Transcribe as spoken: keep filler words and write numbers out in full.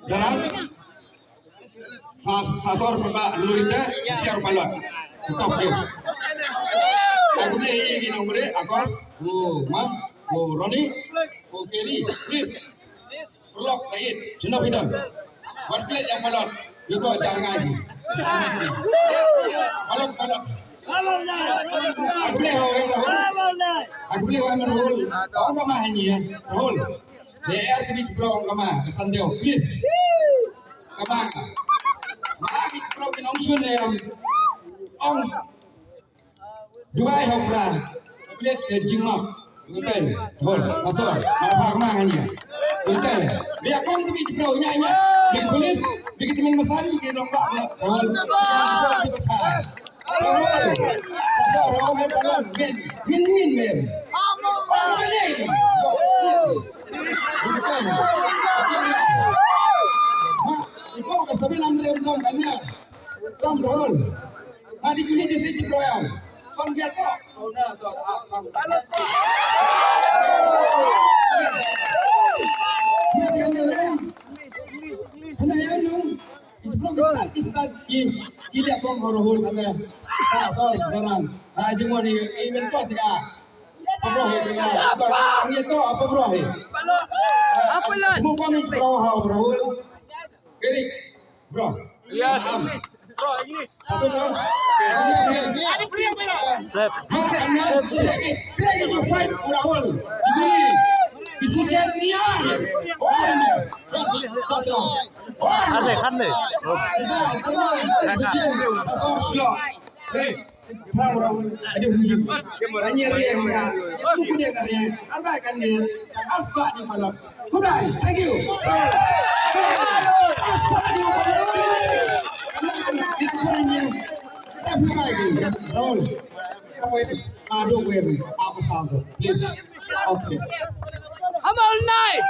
Darang. Sa, sa sor pynbah lurita, siar balot. Top view. Aku ni ini nomor, Agos, oh, Mang, oh, Ronnie, oh, Kelly, please. Perlok, bait, jenop hidan. Wat klet yang balot. Yuto jangan. Balot, balot. Aku boleh hawa Rahul. Aku boleh hawa Rahul. Ong ka ma hani ya. Rahul. Biar kita coba ong ka ma. Kesan dia. Please. Ka ma. Ma kita coba ong sun ya. Ong. Dubai hok bra. Bilet ke jingmap. Betul. Hol. Asal. Ma pha ma hani ya. Betul. Biar kong tu biji pro nya nya. Biji polis. Biji temen mesan. Biji nombak. Hol. Win, win, win. Ki, ki leh kong ha Rahul kane. Ha, sorry, Darang. Ha, jingwan ni, i mentor tiga. Apa bro he tiga? Ngi to apa bro he? Apa lah? Mo kong ni bro ha Rahul. Eric, bro. Yes. Satu bro. Sep. Ha, kane, kane, kane, you fight Rahul. Ini, isu chat ni ya. Oh, satu. Khan de, khan de. Thank you. Please. Okay. I'm all night.